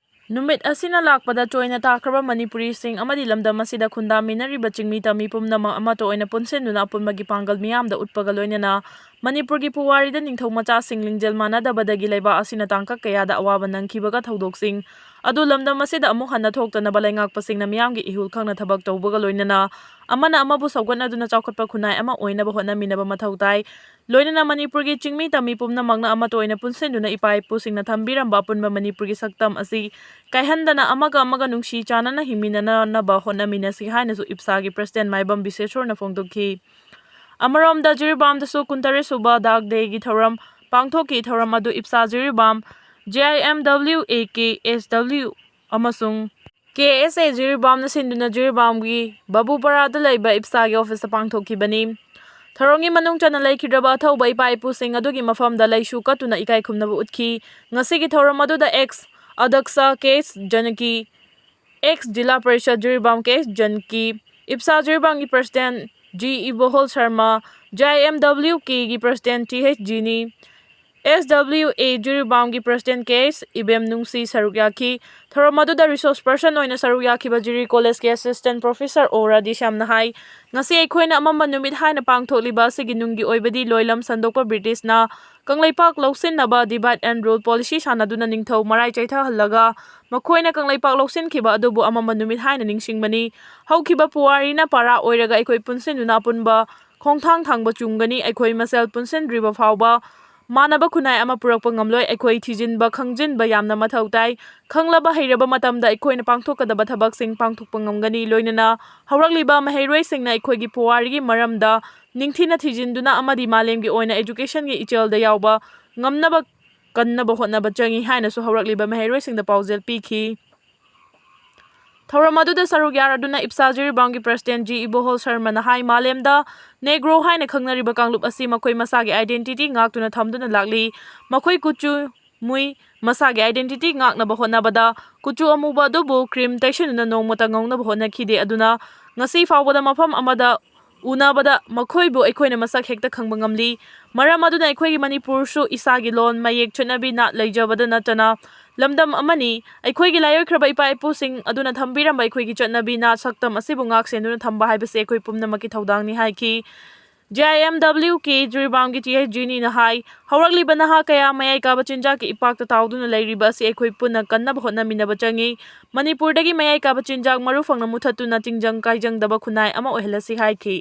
ꯅꯨꯃꯤꯠ ꯑꯁꯤꯅ ꯂꯥꯛꯄꯗ ꯆꯣꯏꯅ ꯇꯥꯈ꯭ꯔꯕ ꯃꯅꯤꯄꯨꯔꯤꯁꯤꯡ ꯑꯃꯗꯤ ꯂꯝꯗꯝ ꯑꯁꯤꯗ ꯈꯨꯟꯗꯥꯃꯤꯟꯅꯔꯤꯕ ꯆꯤꯡꯃꯤ ꯇꯝꯃꯤ ꯄꯨꯝꯅꯃꯛ ꯑꯃꯠꯇ ꯑꯣꯏꯅ ꯄꯨꯟꯁꯤꯟꯗꯨꯅ ꯑꯄꯨꯟꯕꯒꯤ ꯄꯥꯡꯒꯜ ꯃꯤꯌꯥꯝꯗ ꯎꯠꯄꯒ ꯂꯣꯏꯅꯅ ꯃꯅꯤꯄꯨꯔꯒꯤ ꯄꯨꯋꯥꯔꯤꯗ ꯅꯤꯡꯊꯧ ꯃꯆꯥꯁꯤꯡ ꯂꯤꯡꯖꯦꯜ ꯃꯥꯟꯅꯗꯕꯗꯒꯤ ꯂꯩꯕꯥꯛ ꯑꯁꯤꯅ ꯇꯥꯡꯀꯛ ꯀꯌꯥꯗ ꯑꯋꯥꯕ ꯅꯪꯈꯤꯕꯒ ꯊꯧꯗꯣꯛꯁꯤꯡ ꯑꯗꯨ ꯂꯝꯗꯝ ꯑꯁꯤꯗ ꯑꯃꯨꯛ ꯍꯟꯅ ꯊꯣꯛꯇꯅꯕ ꯂꯩꯉꯥꯛꯄꯁꯤꯡꯅ ꯃꯤꯌꯥꯝꯒꯤ ꯏꯍꯨꯜ ꯈꯪꯅ ꯊꯕꯛ ꯇꯧꯕꯒ ꯂꯣꯏꯅꯅ ꯑꯃꯅ ꯑꯃꯕꯨ ꯁꯧꯒꯠꯅꯗꯨꯅ ꯆꯥꯎꯈꯠꯄ ꯈꯨꯟꯅꯥꯏ ꯑꯃ ꯑꯣꯏꯅꯕ ꯍꯣꯠꯅꯃꯤꯟꯅꯕ ꯃꯊꯧ ꯇꯥꯏ꯫ ꯂꯣꯏꯅꯅ ꯃꯅꯤꯄꯨꯔꯒꯤ ꯆꯤꯡꯃꯤ ꯇꯝꯃꯤ ꯄꯨꯝꯅꯃꯛꯅ ꯑꯃꯠꯇ ꯑꯣꯏꯅ ꯄꯨꯟꯁꯤꯟꯗꯨꯅ ꯏꯄꯥ ꯏꯄꯨꯁꯤꯡꯅ ꯊꯝꯕꯤꯔꯝꯕ ꯑꯄꯨꯟꯕ ꯃꯅꯤꯄꯨꯔꯒꯤ ꯁꯛꯇꯝ ꯑꯁꯤ ꯀꯥꯏꯍꯟꯗꯅ ꯑꯃꯒ ꯑꯃꯒ ꯅꯨꯡꯁꯤ ꯆꯥꯟꯅꯅ ꯍꯤꯡꯃꯤꯟꯅꯅꯕ ꯍꯣꯠꯅꯃꯤꯟꯅꯁꯤ ꯍꯥꯏꯅꯁꯨ ꯏꯞꯁꯥꯒꯤ President ꯃꯥꯏꯕꯝ ꯕꯤꯁꯦꯁꯣꯔꯅ ꯐꯣꯡꯗꯣꯛꯈꯤ꯫ ꯑꯃꯔꯣꯝꯗ ꯖꯤꯔꯤꯕꯥꯝꯗꯁꯨ ꯀꯨꯟꯇꯔꯦꯠ ꯁꯨꯕ Dark Day ꯒꯤ ꯊꯧꯔꯝ ꯄꯥꯡꯊꯣꯛꯈꯤ꯫ ꯊꯧꯔꯝ ꯑꯗꯨ ꯏꯞꯁꯥ Jiribam, J I M W A K S W ꯑꯃꯁꯨꯡ ꯀꯦ ꯑꯦꯁ ꯑꯦ ꯖꯤꯔꯤꯕꯥꯝꯅ ꯁꯤꯟꯗꯨꯅ ꯖꯤꯔꯤꯕꯥꯝꯒꯤ ꯕꯥꯕꯨꯄꯥꯔꯥꯗ ꯂꯩꯕ ꯏꯞꯁꯥꯒꯤ ꯑꯣꯐꯤꯁꯇ ꯄꯥꯡꯊꯣꯛꯈꯤꯕꯅꯤ꯫ ꯊꯧꯔꯝꯒꯤ ꯃꯅꯨꯡ ꯆꯟꯅ ꯂꯩꯈꯤꯗ꯭ꯔꯕ ꯑꯊꯧꯕ ꯏꯄꯥ ꯏꯄꯨꯁꯤꯡ ꯑꯗꯨꯒꯤ ꯃꯐꯝꯗ ꯂꯩꯁꯨ ꯀꯠꯇꯨꯅ ꯏꯀꯥꯏ ꯈꯨꯝꯅꯕ ꯎꯠꯈꯤ꯫ ꯉꯁꯤꯒꯤ ꯊꯧꯔꯝ ꯑꯗꯨꯗ ꯑꯦꯛꯁ ꯑꯗꯛꯁ ꯀꯦ ꯑꯦꯁ ꯖꯅꯀꯤ, ex zila parishad Jiribam K S ꯖꯅꯀꯤ, ꯏꯞꯁꯥ ꯖꯤꯔꯤꯕꯥꯝꯒꯤ president G Ibohal Sharma, G I M W ꯀꯦꯒꯤ ꯄ꯭ꯔꯁꯤꯗꯦꯟꯠ ꯇꯤ ꯑꯩꯆ ꯖꯤꯅꯤ, ꯑꯦꯁ ꯗꯕ꯭ꯂꯤꯎ ꯑꯦ ꯖꯤꯔꯤꯕꯥꯝꯒꯤ president K S Ibem Nungshi ꯁꯔꯨꯛ ꯌꯥꯈꯤ꯫ ꯊꯧꯔꯝ ꯑꯗꯨꯗ ꯔꯤꯁꯣꯔꯁ ꯄꯔꯁꯟ ꯑꯣꯏꯅ ꯁꯔꯨꯛ ꯌꯥꯈꯤꯕ ꯖꯤꯔꯤ ꯀꯣꯂꯦꯖꯀꯤ ꯑꯦꯁꯤꯁꯇꯦꯟꯠ ꯄ꯭ꯔꯣꯐꯦꯁꯔ ꯑꯣ ꯔꯥꯙꯦꯁ꯭ꯌꯥꯝꯅ ꯍꯥꯏ, ꯉꯁꯤ ꯑꯩꯈꯣꯏꯅ ꯑꯃꯝꯕ ꯅꯨꯃꯤꯠ ꯍꯥꯏꯅ ꯄꯥꯡꯊꯣꯛꯂꯤꯕ ꯑꯁꯤꯒꯤ ꯅꯨꯡꯒꯤ ꯑꯣꯏꯕꯗꯤ ꯂꯣꯏꯂꯝ ꯁꯟꯗꯣꯛꯄ ꯕ꯭ꯔꯤꯇꯤꯁꯅ Kangleipak ꯂꯧꯁꯤꯟꯅꯕ divide and rule policy ꯁꯥꯟꯅꯗꯨꯅ ꯅꯤꯡꯊꯧ ꯃꯔꯥꯏ ꯆꯩꯊꯍꯜꯂꯒ ꯃꯈꯣꯏꯅ ꯀꯪꯂꯩꯄꯥꯛ ꯂꯧꯁꯤꯟꯈꯤꯕ ꯑꯗꯨꯕꯨ ꯑꯃꯝꯕ ꯅꯨꯃꯤꯠ ꯍꯥꯏꯅ ꯅꯤꯡꯁꯤꯡꯕꯅꯤ꯫ ꯍꯧꯈꯤꯕ ꯄꯨꯋꯥꯔꯤꯅ ꯄꯥꯔꯥ ꯑꯣꯏꯔꯒ ꯑꯩꯈꯣꯏ ꯄꯨꯟꯁꯤꯟꯗꯨꯅ ꯑꯄꯨꯟꯕ ꯈꯣꯡꯊꯥꯡ ꯊꯥꯡꯕ ꯆꯨꯝꯒꯅꯤ꯫ ꯑꯩꯈꯣꯏ ꯃꯁꯦꯜ ꯄꯨꯟꯁꯤꯟꯗ꯭ꯔꯤꯕ ꯐꯥꯎꯕ ꯃꯥꯟꯅꯕ ꯈꯨꯟꯅꯥꯏ ꯑꯃ ꯄꯨꯔꯛꯄ ꯉꯝꯂꯣꯏ꯫ ꯑꯩꯈꯣꯏ ꯊꯤꯖꯤꯟꯕ ꯈꯪꯖꯤꯟꯕ ꯌꯥꯝꯅ ꯃꯊꯧ ꯇꯥꯏ꯫ ꯈꯪꯂꯕ ꯍꯩꯔꯕ ꯃꯇꯝꯗ ꯑꯩꯈꯣꯏꯅ ꯄꯥꯡꯊꯣꯛꯀꯗꯕ ꯊꯕꯛꯁꯤꯡ ꯄꯥꯡꯊꯣꯛꯄ ꯉꯝꯒꯅꯤ꯫ ꯂꯣꯏꯅꯅ ꯍꯧꯔꯛꯂꯤꯕ ꯃꯍꯩꯔꯣꯏꯁꯤꯡꯅ ꯑꯩꯈꯣꯏꯒꯤ ꯄꯨꯋꯥꯔꯤꯒꯤ ꯃꯔꯝꯗ ꯅꯤꯡꯊꯤꯅ ꯊꯤꯖꯤꯟꯗꯨꯅ ꯑꯃꯗꯤ ꯃꯥꯂꯦꯝꯒꯤ ꯑꯣꯏꯅ educationꯒꯤ ꯏꯆꯦꯜꯗ ꯌꯥꯎꯕ ꯉꯝꯅꯕ ꯀꯟꯅꯕ ꯍꯣꯠꯅꯕ ꯆꯪꯏ ꯍꯥꯏꯅꯁꯨ ꯍꯧꯔꯛꯂꯤꯕ ꯃꯍꯩꯔꯣꯏꯁꯤꯡꯗ ꯄꯥꯎꯖꯦꯜ ꯄꯤꯈꯤ꯫ ꯊꯧꯔꯝ ꯑꯗꯨꯗ ꯁꯔꯨꯛ ꯌꯥꯔꯗꯨꯅ ꯏꯞꯁꯥ ꯖꯤꯔꯤꯕꯥꯝꯒꯤ ꯄ꯭ꯔꯁꯤꯗꯦꯟꯠ ꯖꯤ ꯏꯕꯣꯍꯣꯜ ꯁꯔꯃꯅ ꯍꯥꯏ, ꯃꯥꯂꯦꯝꯗ ꯅꯦꯒ꯭ꯔꯣ ꯍꯥꯏꯅ ꯈꯪꯅꯔꯤꯕ ꯀꯥꯡꯂꯨꯞ ꯑꯁꯤ ꯃꯈꯣꯏ ꯃꯁꯥꯒꯤ identity ꯉꯥꯛꯇꯨꯅ ꯊꯝꯗꯨꯅ ꯂꯥꯛꯂꯤ꯫ ꯃꯈꯣꯏ ꯀꯨꯆꯨ ꯃꯨꯏ ꯃꯁꯥꯒꯤ identity ꯉꯥꯛꯅꯕ ꯍꯣꯠꯅꯕꯗ ꯀꯨꯆꯨ ꯑꯃꯨꯕ ꯑꯗꯨꯕꯨ cream ꯇꯩꯁꯤꯟꯗꯨꯅ ꯅꯣꯡꯃꯇ ꯉꯧꯅꯕ ꯍꯣꯠꯅꯈꯤꯗꯦ꯫ ꯑꯗꯨꯅ ꯉꯁꯤ ꯐꯥꯎꯕꯗ ꯃꯐꯝ ꯑꯃꯗ ꯎꯅꯕꯗ ꯃꯈꯣꯏꯕꯨ ꯑꯩꯈꯣꯏꯅ ꯃꯁꯛ ꯍꯦꯛꯇ ꯈꯪꯕ ꯉꯝꯂꯤ꯫ ꯃꯔꯝ ꯑꯗꯨꯅ ꯑꯩꯈꯣꯏꯒꯤ ꯃꯅꯤꯄꯨꯔꯁꯨ ꯏꯁꯥꯒꯤ ꯂꯣꯟ, ꯃꯌꯦꯛ, ꯆꯠꯅꯕꯤ, ꯅꯥꯠ ꯂꯩꯖꯕꯗ ꯅꯠꯇꯅ ꯂꯝꯗꯝ ꯑꯃꯅꯤ꯫ ꯑꯩꯈꯣꯏꯒꯤ ꯂꯥꯏꯑꯣꯏꯈ꯭ꯔꯕ ꯏꯄꯥ ꯏꯄꯨꯁꯤꯡ ꯑꯗꯨꯅ ꯊꯝꯕꯤꯔꯝꯕ ꯑꯩꯈꯣꯏꯒꯤ ꯆꯠꯅꯕꯤ, ꯅꯥꯠ, ꯁꯛꯇꯝ ꯑꯁꯤꯕꯨ ꯉꯥꯛ ꯁꯦꯟꯗꯨꯅ ꯊꯝꯕ ꯍꯥꯏꯕꯁꯤ ꯑꯩꯈꯣꯏ ꯄꯨꯝꯅꯃꯛꯀꯤ ꯊꯧꯗꯥꯡꯅꯤ ꯍꯥꯏꯈꯤ꯫ G I M W K ꯖꯤꯔꯤꯕꯥꯝꯒꯤ T H ꯖꯤꯅꯤꯅ ꯍꯥꯏ, ꯍꯧꯔꯛꯂꯤꯕ ꯅꯍꯥ ꯀꯌꯥ ꯃꯌꯥꯏ ꯀꯥꯕ ꯆꯤꯟꯖꯥꯛꯀꯤ ꯏꯄꯥꯛꯇ ꯇꯥꯎꯗꯨꯅ ꯂꯩꯔꯤꯕ ꯑꯁꯤ ꯑꯩꯈꯣꯏ ꯄꯨꯟꯅ ꯀꯟꯅꯕ ꯍꯣꯠꯅꯃꯤꯟꯅꯕ ꯆꯪꯏ꯫ ꯃꯅꯤꯄꯨꯔꯗꯒꯤ ꯃꯌꯥꯏ ꯀꯥꯕ ꯆꯤꯟꯖꯥꯛ ꯃꯔꯨ ꯐꯪꯅ ꯃꯨꯊꯠꯇꯨꯅ ꯇꯤꯡꯖꯪ ꯀꯥꯏꯖꯪꯗꯕ ꯈꯨꯟꯅꯥꯏ ꯑꯃ ꯑꯣꯏꯍꯜꯂꯁꯤ ꯍꯥꯏꯈꯤ꯫